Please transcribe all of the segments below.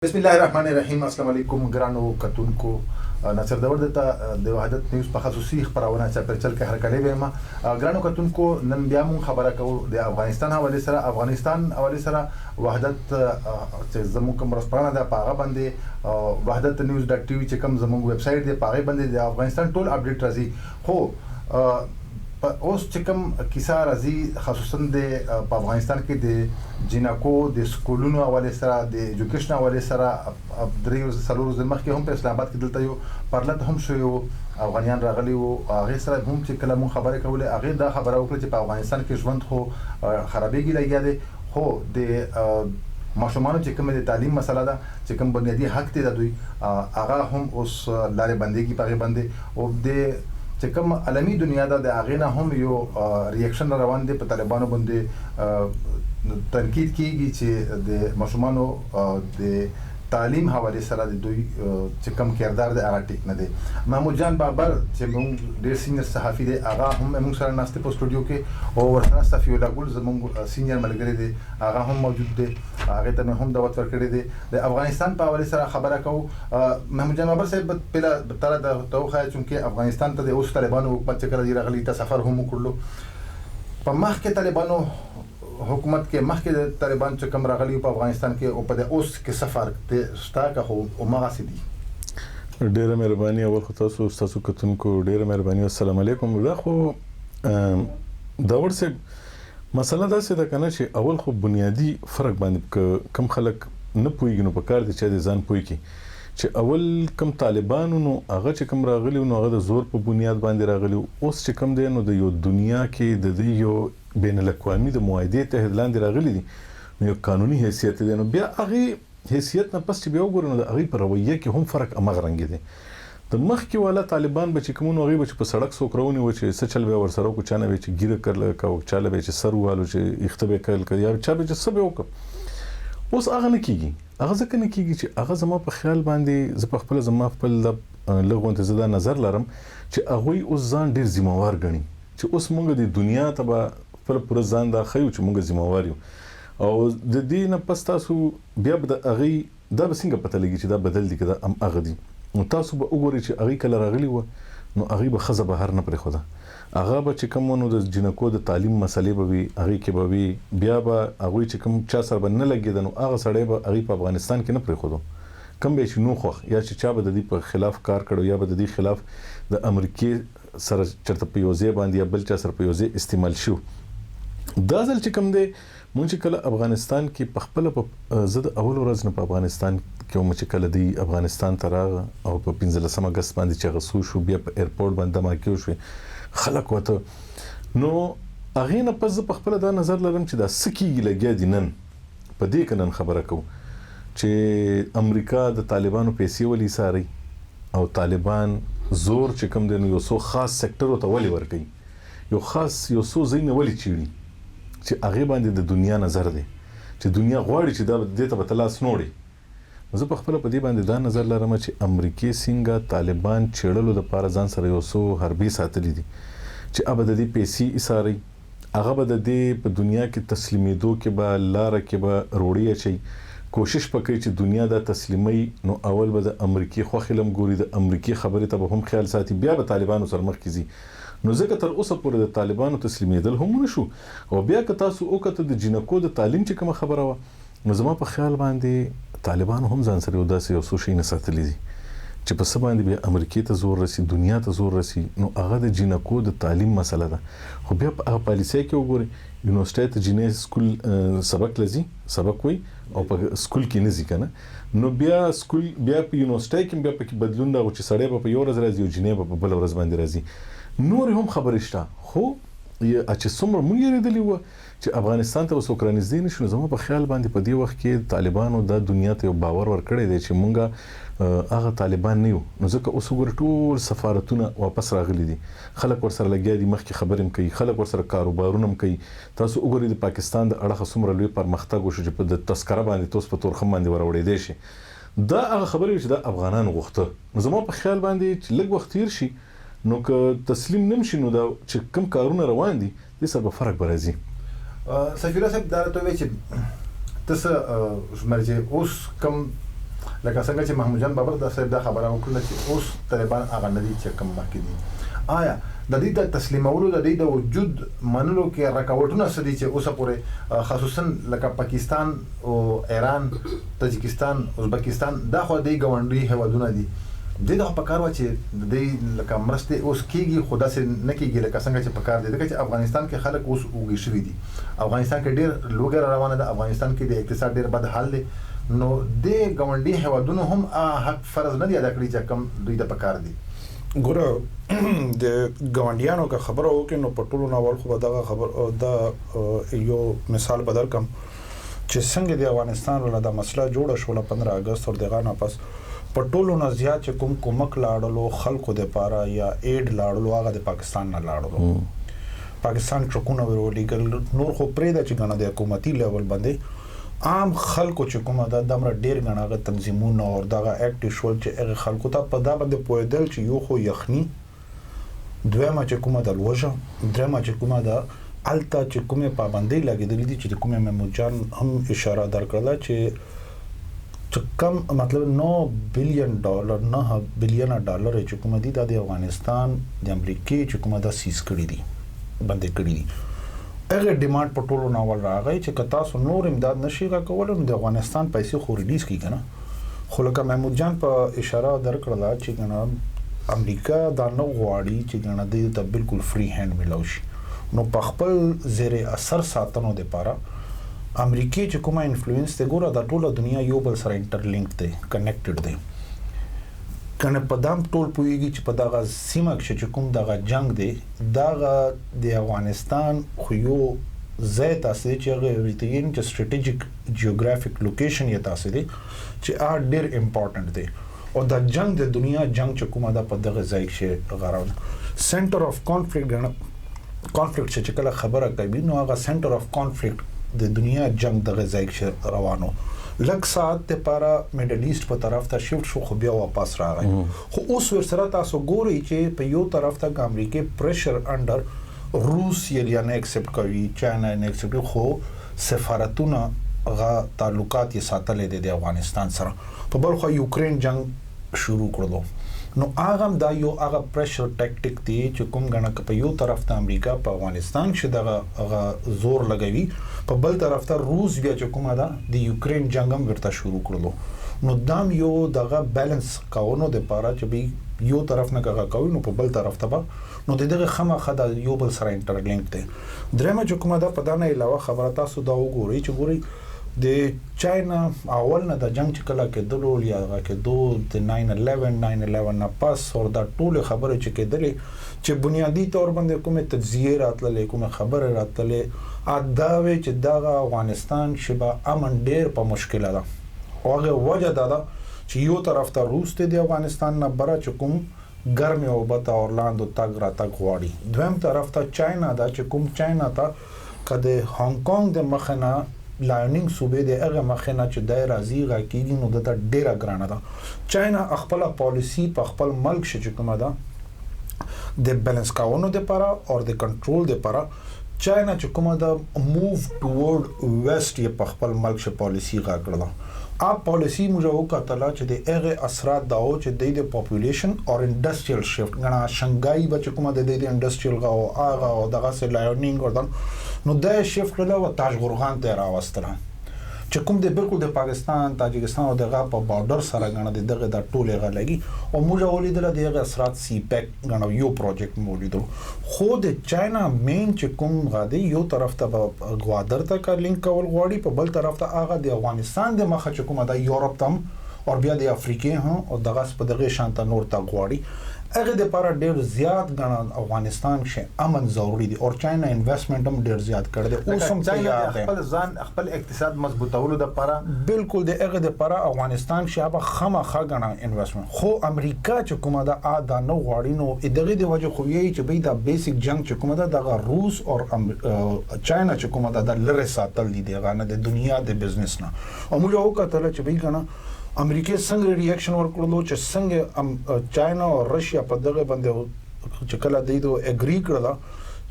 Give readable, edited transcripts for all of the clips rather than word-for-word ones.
بسم الله الرحمن الرحیم. السلام علیکم ګرانو کتونکو، ناصر داوړ دته د وحدت نیوز په خصوصي خبرونه چاپېرچل کې هرکلی وایم. ګرانو کتونکو، نن بیا مونږ خبره کوو د افغانستان حواله سره، افغانستان حواله سره. وحدت چې زموږ کوم ورځپاڼه ده په هغه باندې، وحدت نیوز ډاټ ټي وي چې کوم زموږ ویب سایټ دی په هغه باندې د افغانستان ټول اپډیټ راځي. خو اوس چې کوم کیسه راځي، خصوصا د په افغانستان کې د جینکو د سکولونو حواله سره، د ایجوکیشن حواله سره، درې ورځې څلور ورځې مخکې هم په اسلام آباد کې دلته یو پرلت هم شوی وو، افغانیان راغلي وو. هغې سره هم چې کله مونږ خبرې کولې، هغې دا خبره وکړه چې په افغانستان کې ژوند خو خرابېږي لګیا دی، خو د ماشومانو چې کوم د تعلیم مسله ده، چې کوم بنیادي حق دی د دوی، هغه هم اوس لارې بندېږي په هغې باندې. او د چې کوم عالمي دنیا ده، د هغې نه هم یو ریاکشن روان دی، په طالبانو باندې تنقید کیږي چې د ماشومانو د تعلیم حواله سره د دوی چې کوم کردار دی هغه ټیک نه دی. محمود جان بابر چې موږ ډیر سینیئر صحافي دی، هغه هم موږ سره ناست په سټوډیو کې، او ورسره صفی الله ګل زموږ سینیئر ملګری دی، هغه هم موجود دی، هغه ته مې هم دعوت ورکړی دی. د افغانستان په حواله سره خبره کوو. محمود جان بابر صاحب، پهله تر د ته وښایه چې افغانستان ته د اوس طالبانو حکومت چې کله راغلی، ته سفر هم وکړلو، په مخکې طالبانو حکومت کې، مخکې د طالبان چې کوم راغلي په افغانستان کې او په د اوس کې څه فرق دی شته که خو هماغسې دي؟ ډیره مهرباني. اول خو تاسو، تاسو کتونکو ډیره مهرباني. السلام علیکم. دا خو داوړ صاحب مسله داسې ده کنه چې اول خو بنیادی فرق باندې کم خلک نه پوهیږي، نو په کار دي چې د ځان پوه کړي چې اول کم طالبانو نو هغه چې کم راغلي نو هغه د زور په بنیاد باندې راغلي. اوس چې کم دی نو د یو دنیا کې د دې یو بین الاقوامي د معاهدې تحت لاندې راغلي دي، نو یو قانوني حیثیت دی. نو بیا هغه حیثیت نه پس چې بیا وګورو نو د هغې په رویه کې هم فرق همغه رنګ دی. د مخکې والا طالبان به چې کوم نو هغوی به چې په سړک څوک راونیوه چې څه چل به یې ورسره وکړو، چا نه به یې چې ږیره کړله که چا له به یې چې سر ووهلو چې ویښته به یې کړل که یا چا به چې څه به یې وکړ. اوس هغه نه کېږي. هغه ځکه نه کېږي چې هغه زما په خیال باندې، زه په خپله زما خپل د لږ غونتې زه دا نظر لرم چې هغوی اوس ځان ډېر ذمهوار ګڼي چې اوس مونږ د دنیا ته به خپل پوره ځان دا ښیو چې مونږ ذمهوار یو. او د دې نه پس تاسو بیا به د هغوی دا به څنګه پته لګي چې دا بدل دي که دا هم هغه دي؟ نو تاسو به وګورئ چې هغوی کله راغلي وه نو هغوی به ښځه بهر نه پرېښوده. هغه به چې کوم نو د جینکو د تعلیم مسلې به وي هغې کې به وي. بیا به هغوی چې کوم چا سره به نه لګېده نو هغه سړی به هغوی په افغانستان کې نه پرېښودو، کوم به چې نو خوښ یا چې چا به د دې په خلاف کار کړو یا به د دې خلاف د امریکې سره چېرته په یو ځای باندې یا بل چا سره په یو ځای استعمال شو. دا ځل چې کوم دی، مونږ چې کله افغانستان کې په خپله په زه د اول ورځ نه په افغانستان کې وم چې کله دی افغانستان ته راغه او په 15 اګست باندې چې هغه څه شو، بیا په ایرپورټ باندې دماکې وشوې، خلک وته، نو هغې نه پس زه په خپله دا نظر لرم چې دا څه کېږي لګیا دي نن په دې که نن خبره کوو چې امریکا د طالبانو پیسې ولې ایساري او طالبان زور چې کوم دی نو یو څو خاص سیکټرو ته ولې ورکوي، یو خاص یو څو ځایونه ولې چیړي چې هغې باندې د دنیا نظر دی چې دنیا غواړي چې دا دې ته به ته لاس نه وړې. زه په خپله په دې باندې دا نظر لرم چې امریکې څنګه طالبان چیړلو دپاره ځان سره یو څو حربې ساتلي دي چې هغه به د دې پیسې ایساري، هغه به د دې په دنیا کې تسلیمېدو کې به لاره کې به روړې اچوي، کوشش به کوي چې دنیا دا تسلیموي. نو اول به د امریکې خوښې لم ګوري، د امریکې خبرې ته به هم خیال ساتي، بیا به طالبانو سره مخکې ځي. نو ځکه تر اوسه پورې د طالبانو تسلیمېدل هم ونه شو. او بیا که تاسو وکتل د جینکو د تعلیم چې کومه خبره وه، نو زما په خیال باندې طالبانو هم ځان سره یو داسې یو څو شیونه ساتلي دي چې په څه باندې بیا امریکې ته زور رسي، دنیا ته زور رسي. نو هغه د جینکو د تعلیم مسله ده. خو بیا په هغه پالیسۍ کې وګورئ، یونیورسټۍ ته جینۍ سکول سبق لځي، سبق وایي او په سکول کې نه ځي که نه. نو بیا سکول بیا په یونیورسټۍ کې بیا پکې بدلون راغو چې سړی به په یو ورځ راځي او جینۍ به په بله ورځ باندې راځي. نورې هم خبرې شته، خو چې څومره مونږ یې وه چې افغانستان ته به څوک رانږدې نه شي، نو زما په خیال باندې په دې وخت کې طالبانو دا دنیا ته یو باور ورکړی دی چې مونږ هغه طالبان نه یو. نو ځکه اوس وګوره ټول سفارتونه واپس راغلي دي، خلک ورسره لګیا دي، مخکې خبرې هم کوي، خلک ورسره کاروبارونه هم کوي. تاسو وګورئ د پاکستان د اړخه څومره لوی پرمختګ وشو چې په د تذکره باندې ته اوس په تورخم باندې وروړېدی شي. دا هغه خبرې چې دا افغانانو غوښته. نو زما په خیال باندې چې لږ وخت تېر شي نو که تسلیم نم شي نو دا چې کم کارونه روان دي دې سره به فرق به راځي. سفیره صاحب، دا راته ووایه چې ته څه شمېرې چې اوس کوم لکه څنګه چې محمود جان بابر دا صاحب دا خبره وکړه چې اوس طالبان هغه نه دي چې کوم مخکې دي. آیا د دې د تسلیمولو، د دې د وجود منلو کې رکاوټونه څه دي چې اوسه پورې خصوصا لکه پاکستان او ایران، تاجکستان، ازبکستان، دا خو د ګاونډي هیوادونه دي، دې ته خو پکار وه چې د دې لکه مرستې اوس کیږي، خو داسې نه کیږي لکه څنګه چې پکار دي، ځکه چې افغانستان کې خلک اوس وږي شوي دي، افغانستان کې ډیر لوږه را روانه ده، افغانستان کې د اقتصاد ډیر بد حال دی، نو دې ګاونډي هیوادونو هم هغه حق فرض نه دی ادا کړی چې کوم دوی ته پکار دي. ګوره، د ګاونډیانو که خبره وکړي نو په ټولو نه اول خو به دغه خبر دا یو مثال به درکړم چې څنګه د افغانستان ولا دا مسله جوړه شوله 15 اګست او دغه نه پس په ټولو نه زیات چې کوم کومک لاړلو خلکو د پاره یا ایډ لاړلو هغه د پاکستان نه لاړلو. پاکستان ټرکونه ورولېږل، نور خو پرېږده چې ګڼه د حکومتي لیول باندې عام خلکو چې کومه ده دمره ډېر ګڼه هغه تنظیمونه او دغه اکټیو شول چې هغه خلکو ته په دا باندې پوهېدل چې یو خو یخني، دویمه چې کومه ده لوږه، درېیمه چې کومه ده هلته چې کومې پابندۍ لګېدلې دي چې د کومې محمود جان هم اشاره درکړله چې چې کم مطلب 9 بلین ډالر، 9 بلین ډالر چې کومه دي دا د افغانستان د امریکې چې کومه ده سیز کړي دي، بندې کړي دي. هغه ډیمانډ په ټولو نه اول راغی چې که تاسو نور امداد نشئ راکولی نو د افغانستان پیسې خو ریلیز کړي که نه. خو لکه محمود جان په اشاره درکړله چې کنه امریکا دا نه غواړي چې کنه دوی ته بالکل فری هند ملاو شي، نو په خپل زیر اثر ساتنو دپاره امریکې چې کومه انفلوئنس دی، ګوره دا ټوله دنیا یو بل سره انټرلینک دی، کنیکټډ دی، کنه په دام ټول پوهیږي چې په دغه سیمه کې چې کوم دغه جنگ دی دغه د افغانستان خو یو ځای تاسې دی چې هغه ورته یې چې سټریټیجیک جیوګرافیک لوکیشن یې تاسې دی چې هغه ډېر امپورټنټ دی، او دا جنگ د دنیا جنگ چې کومه ده په دغه ځای کې غراو سنټر اف کانفلیکټ ګڼه کانفلیکټ چې کله خبره کوي نو هغه سنټر اف کانفلیکټ د دنیا جنگ دغه ځای کې روانو. لږ ساعت دپاره میډل ایسټ په طرف ته شفټ شو خو بیا واپس راغی. خو اوس ورسره تاسو ګورئ چې په یو طرف ته که امریکې پریشر انډر روس یې یا نه اکسپټ کوي، چاینا یې نه اکسپټ کوي، خو سفارتونه هغه تعلقات یې ساتلی دی د افغانستان سره. په بل خوا یوکرین جنگ شروع کړلو، نو هغه هم دا یو هغه پریشر ټیکټیک دی چې کوم ګڼه که په یو طرف ته امریکا په افغانستان کښې دغه هغه زور لګوي، په بل طرف ته روس بیا چې کومه ده د یوکرین جنګ هم ورته شروع کړلو. نو دا هم یو دغه بیلنس کولو دپاره چې بی یو طرف نه هغه کوي نو په بل طرف ته به نو د دغه خامخا دا یو بل سره انټرلینک دی. درېیمه چې کومه ده په دا نه علاوه خبره تاسو دا وګورئ چې ګورئ د چاینا اول نه د جنگ چې کله کېدلو یا هغه کېدو د 9/11 نه پس او دا ټولې خبرې چې کېدلې چې بنیادي طور باندې کومې تجزیې راتللې، کومې خبرې راتللې، دا وې چې دغه افغانستان چې به امن ډېر په مشکله ده. او هغه وجه دا ده چې یو طرف ته روس دی د افغانستان نه بره چې کوم ګرمې اوبه ته اور لاندو تګ راتګ غواړي، دویم طرف ته چاینا ده چې کوم چاینا ته که د هانګ کانګ د مخې نه لاینینګ صوبې د هغه مخې نه چې دی راځي غا کېږي نو دته ډېره ګرانه ده. چاینا خپله پالیسي په خپل ملک کښې چې کومه ده د بیلنس کولو دپاره او د کنټرول دپاره چاینا چې کومه ده موو ټوورډ ویسټ یې په خپل ملک کښې پالیسي غا کړله. آ پالیسي موږ وکتله چې د هغې اثرات دا و چې دی د پاپولیشن او انډسټریل شفټ ګڼه شنګای به چې کومه د دی د انډسټریل غا او هغه او دغسې لایونینګ ورته نو دا یې شفټ کړله او تاشقرغان ته یې راوستله چې کوم د بالکل د پاکستان، تاجکستان او دغه په بارډر سره ګڼه د دغه دا ټولې هغه لګي. او موږ ولیدله د هغې اثرات سی پیک ګڼه یو پروجیکټ مو ولیدلو. خو د چاینا مین چې کوم غا دی یو طرف ته به ګوادر ته که لینک کول غواړي، په بل طرف ته هغه د افغانستان د مخه چې کومه ده یورپ ته هم او بیا د افریقې هم او دغه په دغې شان ته نور ته غواړي. هغې دپاره ډېر زیات ګڼه افغانستان کښې امن ضروري دی او چاینا انویسټمنټ هم ډېر زیات کړی دی. اوس هم چاینا تیار د دی خپل ځان خپل اقتصاد مضبوطولو دپاره بالکل د هغې دپاره افغانستان کښې هغه خامخا ګڼه انویسټمنټ. خو امریکا چې کومه ده آ دا نه غواړي، نو دغې د وجې خو یې چې بھئی دا بیسیک جنګ چې کومه ده دغه روس او چاینا چې کومه ده دا لرې ساتل دي دغه نه د دنیا د بزنس نه. او موږ وکتله چې بھئی ګڼه امریکې څنګه ریاکشن ورکړلو چې څنګه چاینا او رشیا په دغه باندې چې کله دوی دو اګری کړله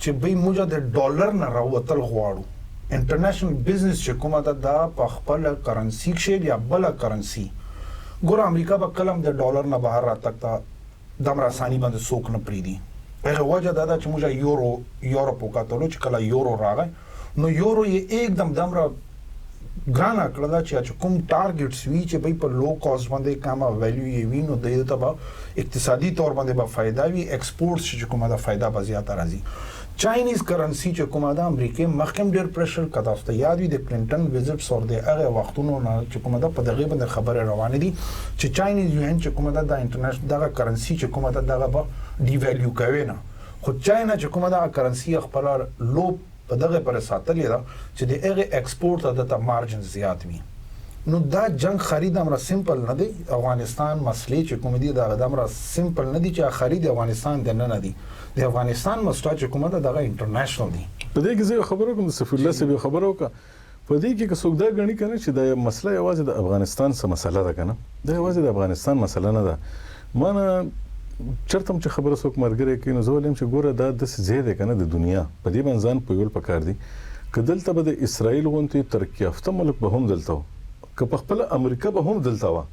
چې بھئی موږ د ډالر نه راوتل غواړو، انټرنیشنل بزنس چې کومه ده دا په خپله کرنسي کښې یا بله کرنسي ګوره امریکا به کله هم د ډالر نه بهر راتګ ته دمره اساني باندې څوک نه پریدي. هغه وجه دا ده چې موږ یورو یورپ وکتلو چې کله یورو راغی نو یورو یې ایکدم دمره ګرانه کړله چې چې کوم ټارګټس وي چې به په لو کاست باندې کومه ویلیو یې وي نو دوی ته به اقتصادي تور باندې به فایده وي، ایکسپورټس چې کومه ده فایده به زیاته راځي. چاینیز کرنسي چې کومه ده امریکې مخکې هم ډېر پریشر که تاسو ته یاد وي د کلینټن وزټس او د هغه وختونو نه چې کومه ده په دغې باندې خبرې روانې دي چې چاینیز یوان چې کومه ده دا انټرنیشنل دغه کرنسي چې کومه ده دغه به ډي ویلیو کوي نه، خو چاینا چې کومه ده کرنسي خپله لو په دغه پورې ساتلې ده چې د هغې ایکسپورټ ته دته مارجن زیات وي. نو دا جنگ خرید امره سمپل نه دی، افغانستان مسلې چې کوم دي دا امره سمپل نه دي چې خرید افغانستان د نه نه دي، د افغانستان مسله چې کومه ده دغه انټرنیشنل دي. په دې کې زه یو خبره کوم، د صفی الله صاحب یو خبره وکړه. په دې کې که څوک دا ګڼي کنه چې دا مسله یوازې د افغانستان څه مسله ده کنه، دا یوازې د افغانستان مسله نه ده. ما نه چرته هم چې خبره څوک مرګری کوي نو زه ولیم چې ګوره دا داسې ځای دی کنه د دنیا، په دې باندې ځان پوهول پکار دي. که دلته به د اسرائیل غونتې ترقي یافته ملک به هم دلته و، که په خپله امریکا به هم دلته وه،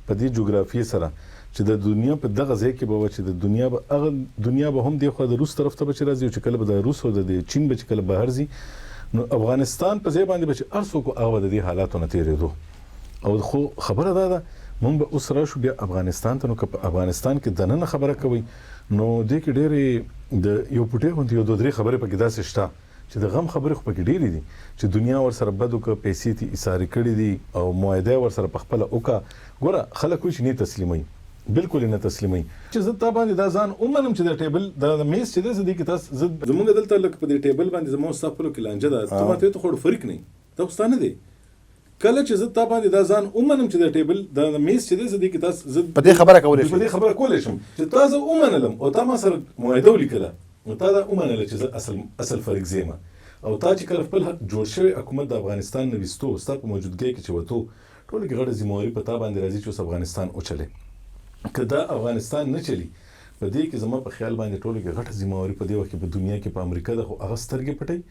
په دې جغرافیې سره چې د دنیا په دغه ځای کې به وه چې د دنیا به هغه دنیا به هم دې خوا د روس طرف ته به چې راځي او چې کله به د روس او د چین به چې کله بهر ځي نو افغانستان په ځای باندې به چې هر څوک هغه به د دې حالاتو نه تېرېدو. او خو خبره دا ده مونږ به اوس راشو بیا افغانستان ته، نو که په افغانستان کې دننه خبره کوئ نو دې کې ډېرې د یو پوټې غوندې یو دوه درې خبرې پکې داسې شته چې د غم خبرې خو پکې ډېرې دي چې دنیا ورسره بد وکړه، پیسې ترې ایسارې کړې دي او معاهده یې ورسره په خپله وکړه. ګوره خلک وایي چې نه یې تسلیموي، بلکل یې نه تسلیموي. چې زه تا باندې دا ځان ومنم چې دا ټیبل دا میز چې دی زه دې کې تاسو زه زمونږ دلته لکه په دې ټیبل باندې زما او ستا خپلو کې لانجه ده، ته ماته وایې ته خو فریق نه یې، دا خو ستا نه دی. کله چې زه تا باندې دا ځان ومنم چې دا ټیبل دا میز چې دی زه دې کې تاسو زه په دې خبره کولی شم، په دې خبره کولی شم چې تا زه ومنلم او تا ما سره معاهده ولیکله نو تا دا ومنله چې زه اصل اصل فریق زه یم. او تا چې کله خپل جوړ شوی حکومت د افغانستان نه ویستو، ستا په موجودګۍ کې چې وتو، ټولو کې غټه ذمه په تا باندې راځي چې اوس افغانستان وچلې. که دا افغانستان نه چلی په دې کې زما په خیال باندې ټولو کې غټه ذمه واري په دې وخت کې په دنیا کې په امریکا ده، خو هغه سترګې پټوي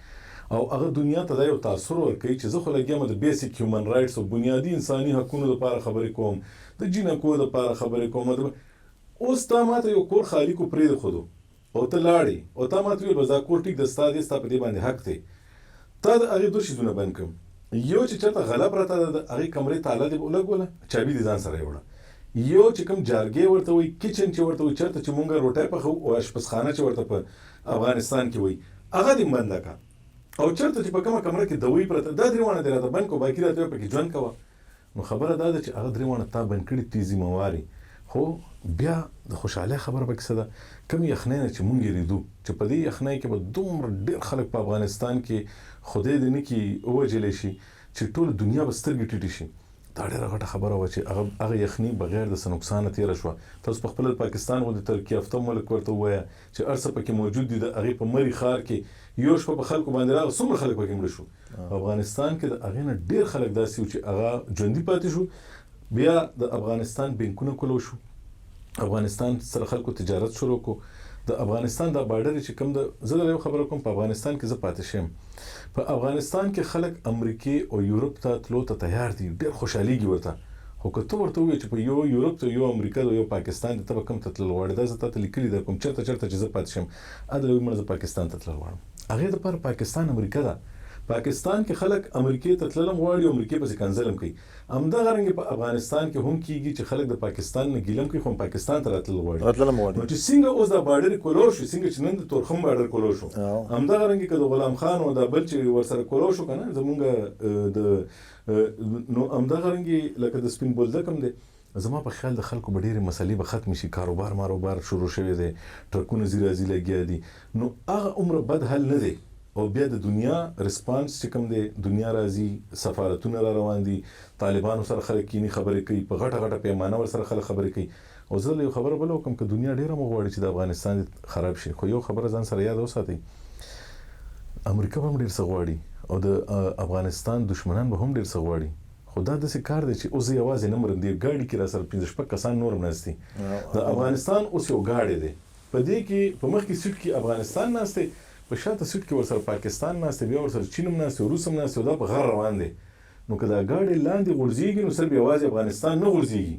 او هغه دنیا ته دا یو تاثر ورکوي چې زه خو لګیا یم د بیسیک هیومن رایټس او بنیادي انساني حقونو لپاره خبرې کوم، د جینکو لپاره خبرې کوم. اوس تا ماته یو کور خالي کو پرېښودو او ته لاړې او تا ماته وویل بس دا کور ټیک ده ستا دی، ستا په دې باندې حق دی. تا د هغې دوه شیزونه بند کړم، یو چې چېرته غله پرته ده د هغې کمرې تاله دې ولګوله، چابي دې ځان سره یوړه. یو چې کوم جارګی ورته وایي، کچن چې ورته وایي، چېرته چې مونږ روټۍ پخوو او اشپزخانه چې ورته په افغانستان کې وایي هغه دې بنده کړه، او چېرته چې په کومه کمره کې دوی پرته دا درې واړه دې راته بند کړه، باقي راته پکې ژوند کوه. نو خبره دا ده چې هغه درې واړه تا بند کړي، تی ذمه وار یې. خو بیا د خوشحالۍ خبره پکې څه ده، کومې یخنۍ نه چې مونږ یریدو چې په دې یخنۍ کې به دومره ډېر خلک په افغانستان کې خدای دې نه کړي ووژلی شي چې ټوله دنیا به سترګې ټیټې شي، دا ډېره غټه خبره وه چې هغه هغه یخني بغیر د څه نقصانه تېره شوه. تاسو په خپله د پاکستان غوندې ترقي یافته ملک ورته ووایه چې هر څه پکې موجود دي، د هغې په مري ښار کې یو شپه په خلکو باندې راغله څومره خلک پکې مړه شو. په افغانستان کې د هغې نه ډېر خلک داسې وو چې هغه ژوندي پاتې شو. بیا د افغانستان بانکونه کولو شو، افغانستان سره خلکو تجارت شروع کو. د افغانستان دا بارډر چې کوم ده، زه درته یو خبره کوم، په افغانستان کې زه پاتې شم، په افغانستان کې خلک امریکې او یورپ ته تلو ته تیار دي، ډېر خوشحالېږي ورته. خو که ته ورته ووایې چې په یو یورپ ته، یو امریکا ده، یو پاکستان دی، ته به کوم ته تلل غواړې؟ دا زه تاته لیکلي در کوم، چېرته چېرته چې زه پاتې شم هلته وایي مړه زه پاکستان ته تلل غواړم. هغې دپاره پاکستان امریکا ده. پاکستان کې خلک امریکې ته تلل هم غواړي او امریکې پسې کنځل هم کوي. همدغه رنګ په افغانستان کې هم کیږي چې خلک د پاکستان نه ګیله هم کوي خو هم پاکستان ته راتلل غواړي. راتلل هم غواړي. نو چې څنګه اوس دا باډر کولو شو، څنګه چې نن د تورخم باډر کولو شو، همدغه رنګ که د غلام خان او دا بل چې ورسره کولو شو کنه زمونږ د نو همدغه رنګ لکه د سپین بولدک هم دی، زما په خیال د خلکو به ډېرې مسلې به ختمې شي، کاروبار ماروبار شروع شوی دی، ټرکونه ځي راځي لګیا دي، نو هغه عمره بد حل نه دی. او بیا د دنیا رسپانس چې کوم دی، دنیا راځي، سفارتونه را روان دي، طالبانو سره خلک کیني خبرې کوي، په غټه غټه پیمانه ورسره خلک خبرې کوي. او زه یو خبره بله وکړم، که دنیا ډېره مو غواړي چې د افغانستان دې خراب شي، خو یو خبره ځان سره یاد وساتئ، امریکا به هم ډېر څه غواړي او د افغانستان دښمنان به هم ډېر څه غواړي، خو دا داسې کار دی چې اوس زه یوازې نه مرم، دې ګاډي کې راسره پنځه شپږ کسان نور هم ناست دي. د افغانستان اوس یو ګاډی دی، په دې کې په مخکې سیټ کې افغانستان ناست دی، په شاته سیټ کې ورسره پاکستان ناست دی، بیا ورسره چین هم ناست دی، روس هم ناست دی، او دا په غر روان دی. نو که دا ګاډی لاندې غورځېږي نو صرف یوازې افغانستان نه غورځېږي.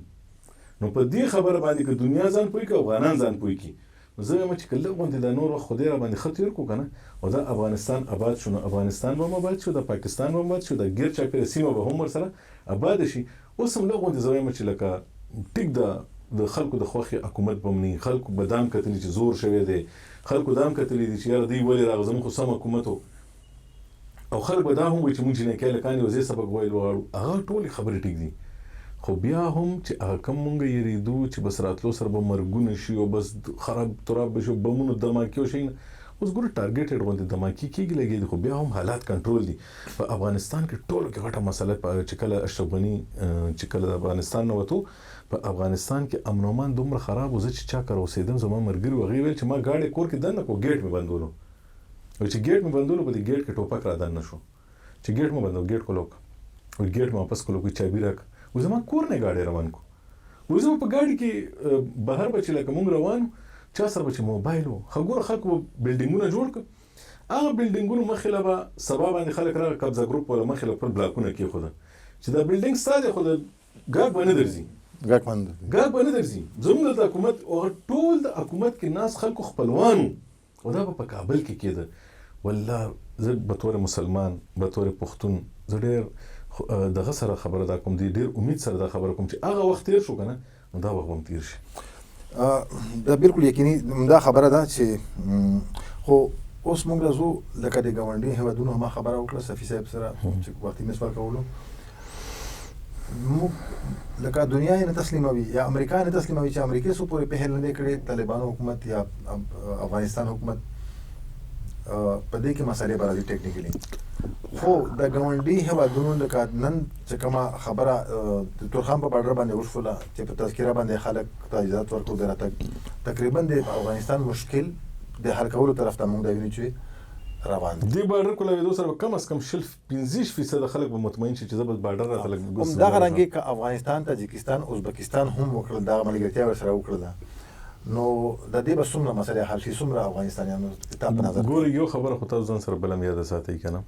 نو په دې خبره باندې که دنیا ځان پوه کړي، افغانان ځان پوه کړي، نو زه وایم چې که لږ غوندې دا نور وخت خدای راباندې ښه تېر کړو که نه او دا افغانستان اباد شو نو افغانستان به هم اباد شي او دا پاکستان به هم اباد شي او دا ګیر چاپېره سیمه به هم ورسره اباده شي. اوس هم لږ غوندې زه وایم چې لکه ټیک ده د خلکو د خوښې حکومت به هم نه وي، خلکو به دا هم کتلي چې زور شوی دی، خلکو دا هم کتلي دي چې یاره دوی ولې راغله زموږ خو سم حکومت و. او خلک به دا هم وایي چې موږ جینکۍ هلکان یو ځای سبق ویل وغواړو، هغه ټولې خبرې ټیک دي خو بیا هم چې هغه کوم مونږ یریدو چې بس راتلو سره به مرګونه شي او بس خراب تراب به شي او بمونو دماکي او شي، اوس ګوره ټارګیټډ غوندې دماکي کیږي لګیا دي خو بیا هم حالات کنټرول دي. په افغانستان کې ټولو کې غټه مسله چې کله اشرف غني چې کله د افغانستان نه وتو په افغانستان کې امن او امان دومره خراب و، زه چې چا کره اوسېدم زما ملګري وو هغوی ویل چې ما ګاډی کور کې دننه کړو ګیټ مې بندولو، وای چې ګیټ مې بندولو په دې ګیټ کې ټوپک را دننه شو چې ګیټ مې بندو ګیټ کولو وای ګیټ مې واپس کولو کوي چابي راک وای زما کور نه ګاډی روان کو وای زه په ګاډي کې بهر به چې لکه مونږ روان چا سره به چې موبایل و خو ګوره خلکو به بلډینګونه جوړ کړ هغه بلډینګونو مخې له به سبا باندې خلک راغله قبضه ګروپ ولا مخې له خپل بلاکونه کېښوده چې دا بلډینګ ستا دی خو د ګاک به نه درځي ګاک به نه درځي ګاک به نه درځي زموږ دلته حکومت او ټول د حکومت کې ناست خلکو خپلوان وو او دا به په کابل کې کېده. والله زه بطور مسلمان، بطور پښتون زه ډېر دغه سره خبره دا کوم، د ډېر امید سره دا خبره کوم چې هغه وخت تېر شو کنه نو دا وخت به هم تېر شي. دا بالکل یقیني دا خبره ده چې خو اوس موږ له ځو لکه د ګاونډي هېوادونو ما خبره وکړه صفي صاحب سره چې وختي مې سوال کولو، موږ لکه دنیا یې نه تسلیموي یا امریکا نه تسلیموي چې امریکې څو پورې پهل نه دی کړی طالبانو حکومت یا افغانستان حکومت په دې کې مسئلې به راځي ټیکنیکلي. خو د ګاونډي هېوادونو لکه نن چې کومه خبره د تورخم په بارډر باندې وشوله چې په تذکره باندې خلک ته اجازه ورکړو د راتګ، تقریبا د افغانستان مشکل د حل کولو طرف ته موږ دا وینو چې روان دي. دې بارډر کولاوېدو سره به کم از کم 20 25 فیصده خلک به مطمئن شي چې زه بس بارډر راته لږ هم دغه رنګې که افغانستان، تاجکستان، ازبکستان هم وکړل دغه ملګرتیا ورسره وکړله نو د دې به څومره مسئلې حل شي، څومره افغانستانیانو تا په نظر ګورئ یو خبره خو تاسو ځان سره بله هم یاده ساتئ که نه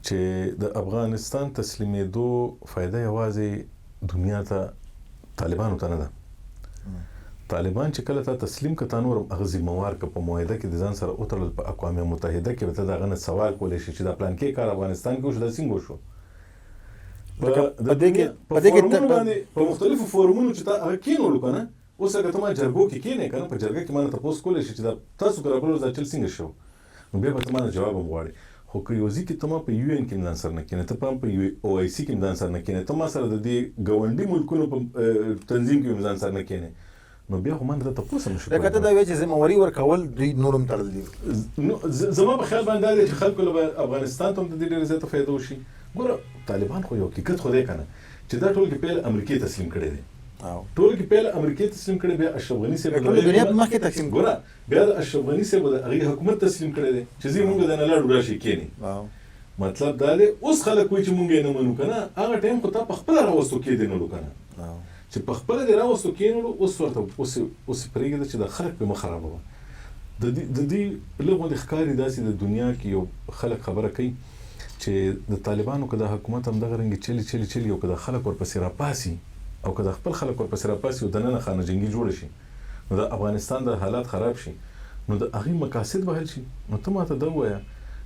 چې د افغانستان تسلیمېدو فایده یوازې دنیا ته طالبانو ته نه ده. طالبان چې کله تا تسلیم که تا نور هم هغه ذمه وار که په معاهده کې د ځان سره وتړل په اقوام متحده کې به ته د هغه نه سوال کولی شې چې دا پلانکی کار افغانستان کې وشو دا څنګه وشو. په دې کې په فورمونو باندې په مختلفو فورمونو چې تا هغه کېنولو که نه اوس لکه ته ما جرګو کې کېنې که نه په جرګه کې ما نه تپوس کولی شې چې دا تاسو که رابلل دا چل څنګه شو نو بیا به ته ما نه جواب هم غواړې. خو که یو ځای کې ته ما په یو این کې هم ځان سره نه کېنې، ته په هم په یو او آی سي کې هم ځان سره نه کېنې، ته ما سره د دې ګاونډي ملکونو په تنظیم کې هم ځان سره نه کېنې، نو بیا خو ما نه تپوس هم نشي لکه ته دا وایې چې ذمه واري ورکول دوی نور هم تړل دي. نو زما په خیال باندې دا دی چې خلکو له به افغانستان ته هم د دې ډېره زیاته فایده وشي. ګوره طالبان خو یو حقیقت خو دی که نه چې دا ټول کې پیل امریکې تسلیم کړی دی، ټول کې پیل امریکې تسلیم کړی، بیا اشرف غني صاحب ټول دنیا په مخ کې تقسیم ګوره بیا د اشرف غني صاحب د هغې حکومت تسلیم کړی دی چې ځي مونږ د نه لاړو راشي کېني. مطلب دا دی اوس خلک وایي چې مونږ یې نه منو که نه هغه ټایم خو تا په خپله راوستو کېدنلو که نه چې په خپله دې راوستو کېنلو اوس ورته اوس اوس پرېږده چې دا خلک پرې مه خرابوه. د دې د دې لږ غوندې ښکاري داسې د دنیا کې یو خلک خبره کوي چې د طالبانو که دا حکومت همدغه رنګې چلي چلي چلي او که دا خلک ورپسې راپاڅي او که دا خپل خلک ورپسې راپاڅي او دننه خانه جنګي جوړه شي نو د افغانستان د حالات خراب شي نو د هغوی مقاصد به حل شي. نو ته ماته دا ووایه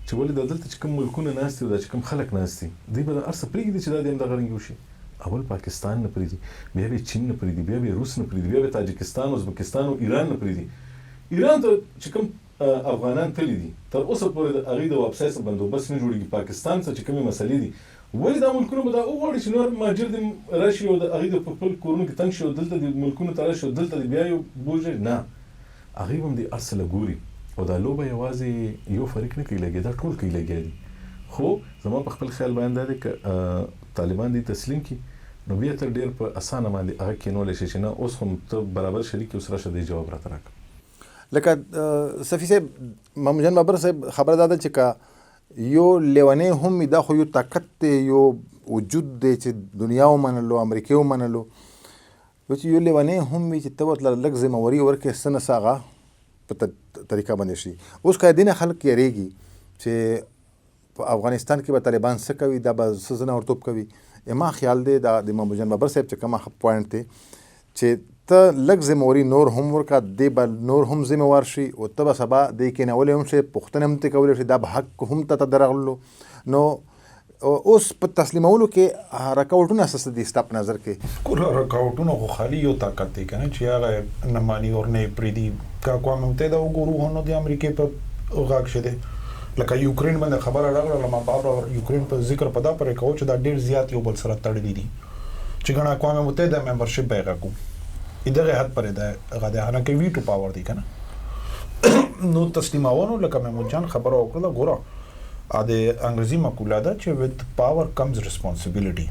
چې ولې دا دلته چې کوم ملکونه ناست دي او دا چې کوم خلک ناست دي دوی به دا هر څه پرېږدي چې دا دې همدغه رنګې وشي؟ اول پاکستان نه پرېږدي، بیا به چین نه پرېږدي، بیا به روس نه پرېږدي، بیا به تاجکستان، ازبکستان او ایران نه پرېږدي. ایران ته چې کوم افغانان تللي دي تر اوسه پورې د هغوی د واپسۍ څه بندوبست نه جوړېږي. پاکستان څه چې کومې مسئلې دي ولې دا ملکونه به دا وغواړي چې نور مهاجر دې راشي او د هغوی د په خپل کورونو کې تنګ شي او دلته دې ملکونو ته راشي او دلته دې بیا یو بوج نه هغوی به هم دې هر څه له ګوري او دا لوبه یوازې یو فریق نه کوي لګیا، دا ټول کوي لګیا دي. خو زما په خپل خیال باندې دا دی که طالبان دې تسلیم کړي نو بیا ته ډېر په اسانه باندې هغه کېنولی شې چې نه اوس خو ته برابر شریک یې اوس راشه دې جواب راته راکړه. لکه صفي صاحب محمود جان بابر صاحب خبره دا ده چې که یو لیونی هم وي دا خو یو طاقت دی، یو وجود دی چې دنیا ومنلو، امریکې ومنلو، نو چې یو لیونی هم وي چې ته ورته لږ ذمه واري ورکړې څه نه څه هغه په طریقه باندې شي. اوس که دې نه خلک یریږي چې په افغانستان کې به طالبان څه کوي، دا به څه ځناورتوب کوي. ما خیال دی دا د محمود جان بابر صاحب چې کومه پوینټ دی چې ته لږ ذمه واري نور هم ورکړه، دی به نور هم ذمه وار شي او ته به سبا دی کېنولی هم شي، پوښتنه هم ترې کولی شي، دا به حق هم ته ته درغلو. نو اوس په تسلیمولو کې رکاوټونه څه دي ستا په نظر کې؟ کله رکاوټونه خو خالي یو طاقت دی که نه چې هغه نه مانی اور نه یې پرېږدي. که اقوام متحده وګورو نو د امریکې په غږ کښې دی، لکه یوکرین باندې خبره راغله، ما بار بار یوکرین په ذکر په دا پورې کوو چې دا ډېر زیات یو بل سره تړلي دي چې ګڼه اقوام متحده ممبرشپ به یې غږ کوو دغه حد پورې دی هغه دی، حالانکه ویټو پاور دی که نه. نو تسلیمولو لکه محمود جان خبره وکړله، ګوره د انګریزي مقوله ده چې وذ پاور کمز ریسپانسیبিলিټي،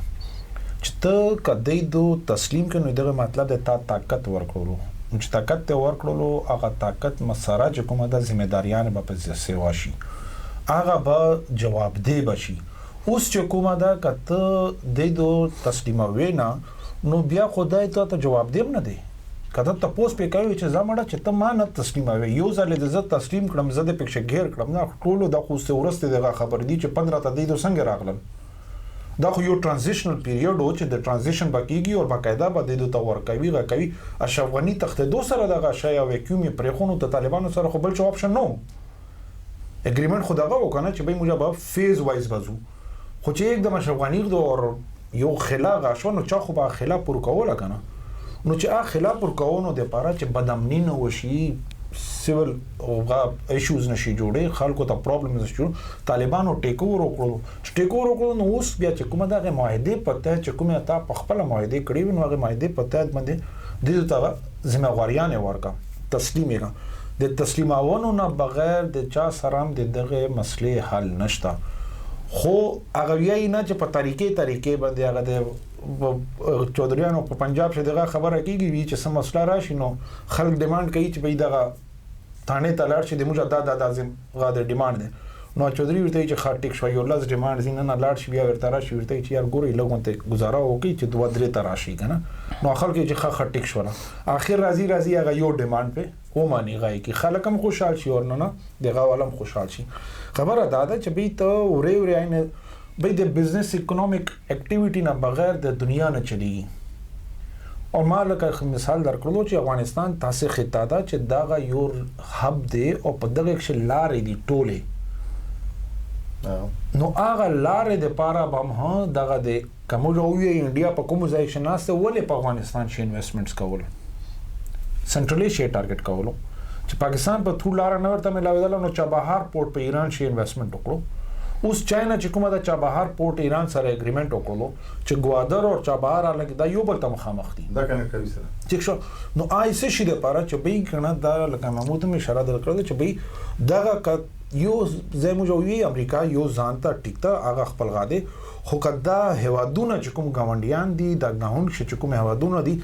چې ته که دی دو تسلیم کړې نو دغه مطلب دی تا طاقت ورکړلو، نو چې طاقت ته ورکړلو هغه طاقت مسره چې کومه ده ذمه داریانې به په سیوا شي، هغه به جوابده به شي. اوس چې کومه ده که ته دی دو تسلیموې نه نو بیا خدای ته ته جوابده هم نه دی. که ته تپوس پې کوې چې زه مړه چې ته ما نه تسلیموې، یو ځل دې زه تسلیم کړم، زه دې پکښې ګیر کړم، نه ټولو دا خو اوس وروسته دغه خبرې دي چې 15 ته دی دو څنګه راغلل. دا خو یو ترانزیشنل پیریډ و چې د ترانزیشن به کېږي او باقاعده به دی ته ورکوي غه کوي. اشرف غني تښتېدو سره دغه شی او ویکیوم یې پرېښود، نو د طالبانو سره خو بل څه آپشن نه و. اګریمنټ خو دغه و که نه چې بھئی موږ به فیز وایز به ځو، خو چې یکدم اشرف غني ږدو او یو خلا غا شو نو چا خو به خلا پوره کوله که نه. نو چې هغه خلا پوره کوو نو دپاره چې بدامني نه وشي، سیول هغه ایشوز نشي جوړې، خلکو ته پرابلم نشي جوړ، طالبانو ټیک اوور وکړلو. چې ټیک اوور وکړلو نو اوس بیا چې کومه دغه معاهدې په تحت چې کومه تا په خپله معاهدې کړې وي نو هغې معاهدې په تحت باندې دوی ته هغه ذمه واریانې ورکړه، تسلیم یې کړه. د تسلیمولو نه بغیر د چا سره هم د دغې مسلې حل نشته. خو هغه ویایي نه چې په طریقې طریقې باندې هغه د چودریانو په پنجاب کې دغه خبره کېږي وي چې څه مسله راشي نو خلک ډیمانډ کوي چې بھئی دغه تاڼې ته لاړ شي، د موږ دا دا دا غا د ډیمانډ دی. نو چودري ورته وایي چې ښه ټیک شوه، یو لس ډیمانډ ځي نه نه لاړ شي، بیا ورته راشي ورته وایي چې یار ګورئ لږ غونتې ګزاره وکړئ چې 2 3 ته راشي که نه. نو خلک یې چې ښه ښه ټیک شوله، اخر راځي راځي هغه یو ډیمانډ پې وماني، غای کې خلک هم خوشحال شي او نه نه دغه والا هم خوشحال شي. خبره دا ده چې بھئی ته ورې ورې عین بھئی د بزنس اکونومیک اکټیویټي نه بغیر د دنیا نه چلیږي. او ما لکه مثال درکړلو چې افغانستان تاسې خطه ده چې دغه یو هب دی او په دغه کښې لارې دي ټولې، نو هغه لارې دپاره به هم دغه د که موږ ووایو انډیا په کوم ځای کښې ناسته ولې په افغانستان کښې انویسټمنټس کولو، سنټرل ایشیا ټارګټ کولو، چې پاکستان په تھرو لاره نه ورته ملاوېدله نو چابهار پورټ په ایران کښې انویسټمنټ وکړو. اوس چاینا چې کومه ده چابهار پورټ ایران سره اګریمنټ وکړلو چې ګوادر او چابهار حالانکه دا یو بل ته مخامخ دي، دا کنه کوي سره ټیک شو. نو آی څه شي دپاره چې بھئی که نه دا لکه محمود هم اشاره درکړله چې بھئی دغه که یو ځای موږ ووایو امریکا یو ځان ته ټیک ته هغه خپل غا دی، خو که دا هېوادونه چې کوم ګاونډیان دي، دا ګاونډ کښې چې کوم هېوادونه دي،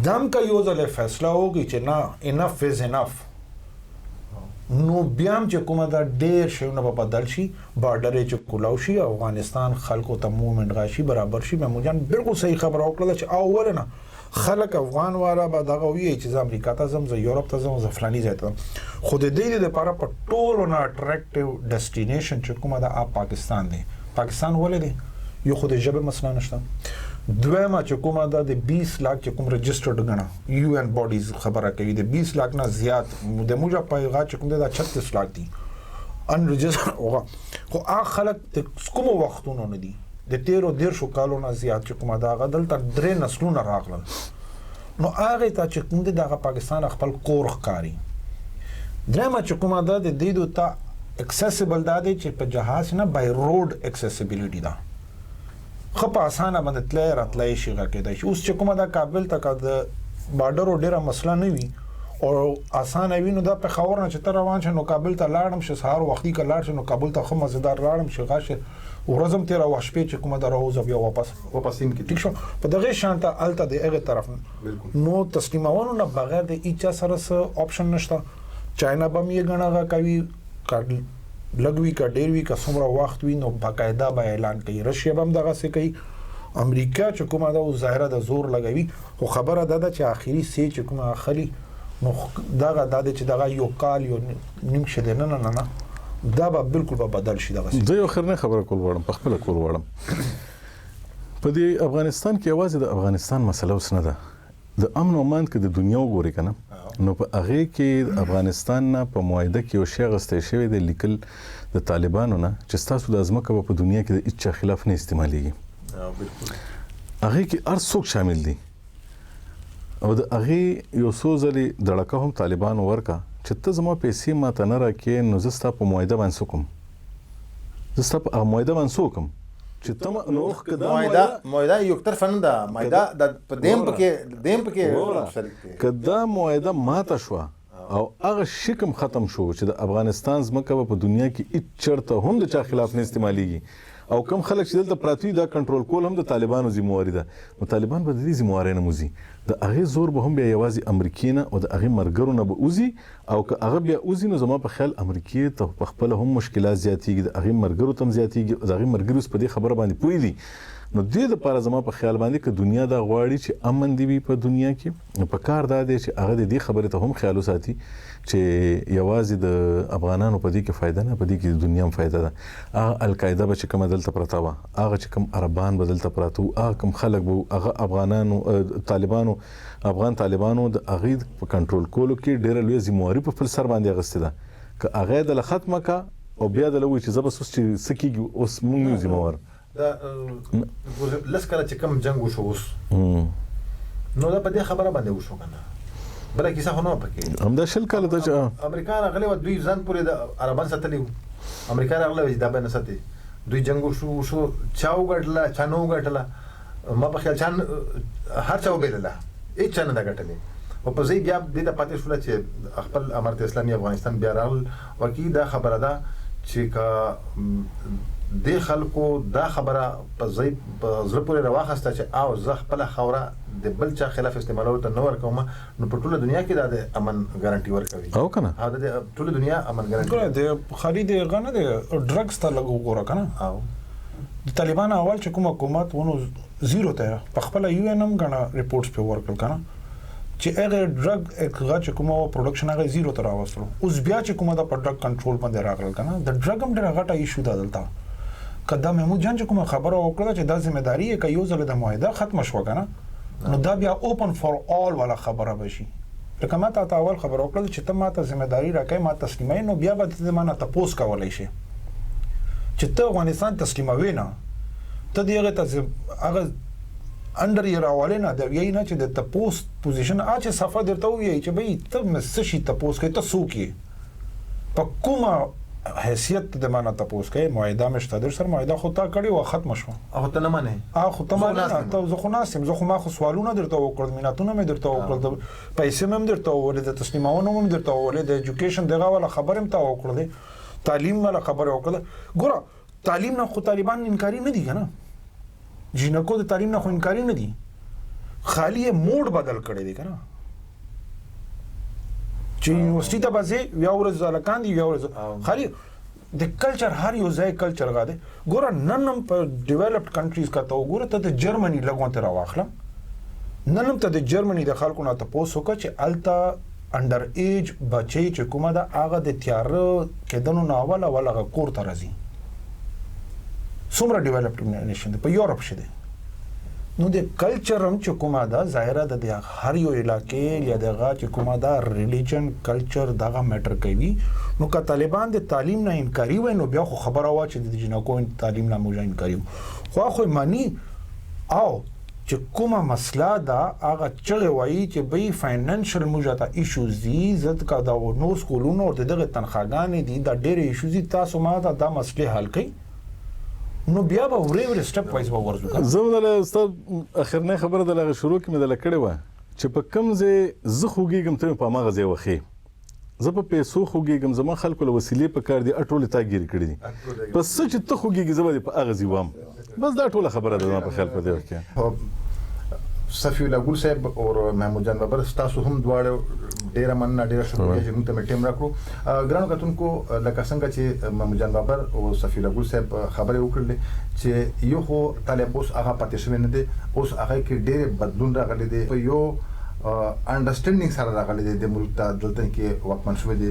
دا هم که یو ځل فیصله وکړي چې نه انف از انف، نو بیا هم چې کومه ده ډېر شیونه به بدل شي، بارډر یې چې کولاو شي، افغانستان خلکو ته موومنټ راشي، برابر شي. محمود جان بالکل صحیح خبره وکړله چې او ولې نه خلک افغان والا به دغه وایي چې زه امریکا ته ځم، زه یورپ ته ځم، زه فلاني ځای ته ځم، خو د دې دپاره په ټولو نه اټریکټیو ډیسټینیشن چې کومه ده هغه پاکستان دی. پاکستان ولې دی؟ یو خو د ژبې مسله نشته، دویمه چې کومه ده د 20 لاک چې کوم رجسټرډ ګڼه یو ان باډیز خبره کوي، د 20 لاک نه زیات د موږ په هغه چې کوم دی دا 36 لاک دي انرجسټر، خو هغه خلک د کومو وختونو نه دي، د تیرو 30 کالو نه زیات چې کومه ده هغه دلته 3 نسلونه راغلل، نو هغې ته چې کوم دی دغه پاکستان خپل کور ښکاري. درېیمه چې کومه ده د دې دوی ته اکسیسیبل دا دی چې په جهاز نه بای روډ اکسیسیبিলিټي ده، ښه په اسانه باندې تللی راتللی شي، غا کېدای شي. اوس چې کومه ده کابل ته که د بارډرو ډېره مسله نه وي او اسانه وي، نو دا پېښور نه چې ته روان شې نو کابل ته لاړم شې، سهار وختي که لاړ شې نو کابل ته ښه مزېدار لاړم شې، غا شې ورځ هم تېره وه، شپې چې کومه ده راوځه بیا واپس واپس سیم کې ټیک شو. په دغې شان ته هلته د هغې طرف نه نو تسلیمولو نه بغیر د هیچا سره څه آپشن نشته. چاینا به هم یې ګڼه غا کوي، که لږ وي که ډېر وي که څومره وخت وي نو باقاعده به اعلان کوي. رشیا به هم دغسې کوي، امریکا چې کومه ده اوس ظاهره ده زور لګوي، خو خبره دا ده چې آخري سې چې کومه اخلي نو دغه دا دی چې دغه یو کال یو نیم کښې دی، نه نه نه نه دا به بالکل به بدل شي دغه. زه یو اخرنۍ خبره کول غواړم، په خپله کول غواړم. په دې افغانستان کې یوازې د افغانستان مسله اوس نه ده، د امن او امان که د دنیا وګورې که نه، نو په هغې کې د افغانستان نه په معاهده کې یو شی اخیستی شوی دی، لیکل د طالبانو نه چې ستاسو دا ځمکه به په دنیا کې د هیڅ چا خلاف نه استعمالیږي. هغې کې هر څوک شامل دي او د هغې یو څو ځلې دړکه هم طالبانو ورکه چې ته زما پیسې ماته نه راکې نو زه ستا په معاهده باندې څه کوم، زه ستا په هغه معاهده باندې څه وکړم چې ته نو که دا معاهده یو طرفه نه ده، معاهده د په دیم پکې دیم پکې شریک دی. که دا معاهده ماته شوه او هغه شکم ختم شو چې د افغانستان ځمکه به په دنیا کې هیڅ چېرته هم د چا خلاف نه استعمالیږي او کم خلک چې دلته پراته وي دا کنټرول کول هم د طالبانو ذمهواري ده، نو طالبان به د دې ذمهوارۍ نه وځي، د هغې زور به هم بیا یوازې امریکې نه او د هغې ملګرو نه به وځي، او که هغه بیا وځي نو زما په خیال امریکې ته په خپله هم مشکلات زیاتېږي، د هغې ملګرو ته هم زیاتېږي، د هغې ملګري اوس په دې خبره باندې پوه دي. نو دې دپاره زما په خیال باندې که دنیا دا غواړي چې امن دې وي په دنیا کې، نو په کار دا دی چې هغه د دې خبرې ته هم خیال وساتي چې یوازې د افغانانو په دې کې فایده نه، په دې کې د دنیا هم فایده ده. هغه القاعده به چې کومه دلته پرته وه، هغه چې کوم عربان به دلته پراته وو، هغه کوم خلک به وو، هغه افغانانو طالبانو افغان طالبانو د هغې په کنټرول کولو کې ډېره لویه ذمهواري په خپل سر باندې اخیستې ده. که هغه یې دله ختمه کړه او بیا دله ووایي چې زه بس اوس چې څه کېږي اوس موږ نه یو ذمهوار. دا لس کاله چې کوم جنګ وشو اوس نو دا په دې خبره باندې وشو که نه، بله کیسه خو نه وه پکې. همدا 20 کاله ته چې امریکا راغلې وه، دوی ځان پورې د عربان ساتلي وو، امریکا راغلې وه چې دا به نه ساتي، دوی جنګ وشو، چا وګټله چا نه وګټله، ما په خیال چا هر چا وبېلله، هېڅ چا نه ده ګټلې. او په ځای بیا دې ته پاتې شوله چې خپل امارت اسلامي افغانستان بیا راغلل. واقعي دا خبره ده چې که دې خلکو دا خبره په ځای په زړه پورې راواخسته چې او زه خپله خاوره د بل چا خلاف استعمالولو ته نه ورکوم، نو په ټوله دنیا کې دا د امن ګارانټي ورکوي. او که نه؟ او د ټوله دنیا امن ګارانټي. ګوره د خالي د هغه نه دی، ډرګز ته لږ وګوره که نه. او د طالبانو اول چې کوم حکومت و نو زیرو ته په خپله یو این هم ګڼه رپورټس پرې ورکړل که نه، چې هغه ډرګ هغه چې کومه پروډکشن هغه زیرو ته راوستلو. اوس بیا چې کومه ده په ډرګ کنټرول باندې راغلل که نه، د ډرګ هم ډېره غټه ایشو ده دلته. که دا محمود جان چې کومه خبره وکړه چې دا ذمه داري یې که یو ځل د معاهده ختمه شوه که نه، نو دا بیا اوپن فار آل والا خبره به شي. لکه ما ته اول خبره وکړه چې ته ما ته ذمه داري راکوې، ما تسلیموې، نو بیا به ته ما نه تپوس کولی شې چې ته افغانستان تسلیموې نه، ته دې هغې ته هغه انډر یې راولې نه، دا ویایي نه چې د تپوس پوزیشن آ چې صفه درته ووایي چې بھئی ته مې څه شي تپوس کوې، ته څوک یې، په کومه حیثیت ته د ما نه تپوس کوې، معاهده مې شته در سره، معاهده خو تا کړې وه ختمه شوه. خو ته نه منې. خو ته منې نه، ته زه خو ناست یم، زه خو ما خو سوالونه درته وکړل، میناتونه مې درته وکړل، پیسې مې هم درته وولې، د تسلیمونو مې هم درته وولې، د ایجوکیشن دغه والا خبرې هم تا وکړلې، تعلیم والا خبرې وکړله. ګوره تعلیم نه خو طالبان انکاري نه دي که نه، جینکو د تعلیم نه خو انکاري نه دي، خالي یې موډ بدل کړی دی که نه، چې یونیورسټي ته به ځې یوه ورځ هلکان دي یوه ورځ خالي د کلچر هر یو ځای کلچر غا دی. ګوره نن هم په ډیولپډ کنټریز که ته وګوره، ته د جرمني لږ غونته راواخله، نن هم ته د جرمني د خلکو نه تپوس وکړه چې هلته انډر ایج بچی چې کومه ده هغه د تیاره کېدلو نه اول اول هغه کور ته راځي. څومره ډیولپډ نیشن دی په یورپ کښې دی. نو د کلچر هم چې کومه ده ظاهره ده د هر یو علاقې یا دغه چې کومه ده ریلیجن کلچر دغه میټر کوي. نو که طالبان د تعلیم نه انکاري وای نو بیا خو خبره وه چې د جینکو تعلیم نه موږ انکاري وو، خو هغه خو یې مني. او چې کومه مسله ده هغه چغې وایي چې بھئی فاینانشل موږ ته ایشوز دي، ځکه دا نور سکولونو او د دغه تنخواګانې دي، دا ډېرې ایشوز دي، تاسو ما ته دا مسلې حل کړئ، نو بیا به ورې ورې سټپ وایز به ورځو. زه به دله ستا اخرنۍ خبره دله هغه شروع کې مې دله کړې وه چې په کوم ځای زه خوږېږم ته مې په هماغه ځای وښې. زه په پیسو خوږېږم، زما خلکو له وسیلې په کار دي، ټولې تا ګیرې کړې دي، په څه چې ته خوږېږې زه به دې په هغه ځای وم. بس دا ټوله خبره ده زما په خیال په دې وخت کې. صفی الله ګل صاحب او محمود جان بابر ستاسو هم دواړو ډیره مننه، ډیره شکریه چې موږ ته مې ټیم راکړو. ګرانو کتونکو، لکه څنګه چې محمود جان بابر او صفی الله ګل صاحب خبرې وکړلې چې یو خو طالب اوس هغه پاتې شوی نه دی، اوس هغه کې ډېر بدلون راغلی دی. په یو انډرسټینډینګ سره راغلي دي، د ملک ته دلته کې واکمن شوي دي.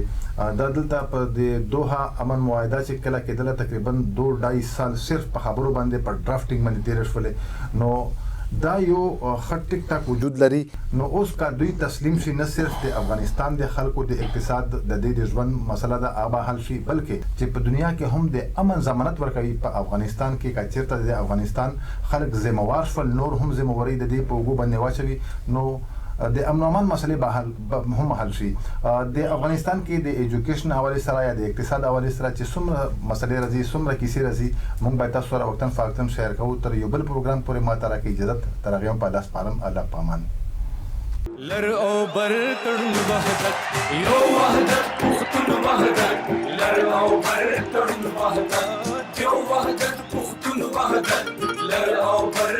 دا دلته په د دوحه امن معاهده چې کله کېدله، تقریبا 2.5 سال صرف په خبرو باندې، په ډرافټینګ باندې تیر شولې، نو دا یو ښه ټیک ټاک وجود لري. نو اوس که دوی تسلیم شي، نه صرف د افغانستان د خلکو د اقتصاد، د دې د ژوند مسله ده هغه به حل شي، بلکې چې په دنیا کې هم د امن ضمانت ورکوي. په افغانستان کې که چېرته د افغانستان خلک ذمہوار شول، نور هم ذمہواري د دې په اوږو باندې واچوي، نو د امن او امان مسلې به حل هم حل شي. د افغانستان کې د ایجوکیشن حوالې سره یا د اقتصاد حوالې سره چې څومره مسلې راځي، څومره کیسې راځي، موږ باید تاسو سره وقتاً فوقتاً شیر کوو. تر یو بل پروګرام پورې ما ته راکړئ اجازت، تر هغې هم په الله سپارم، الله پامان. لر او بر تړون وحدت، یو وحدت، پښتون وحدت. لر او بر تړون وحدت، یو وحدت، پښتون وحدت. لر او بر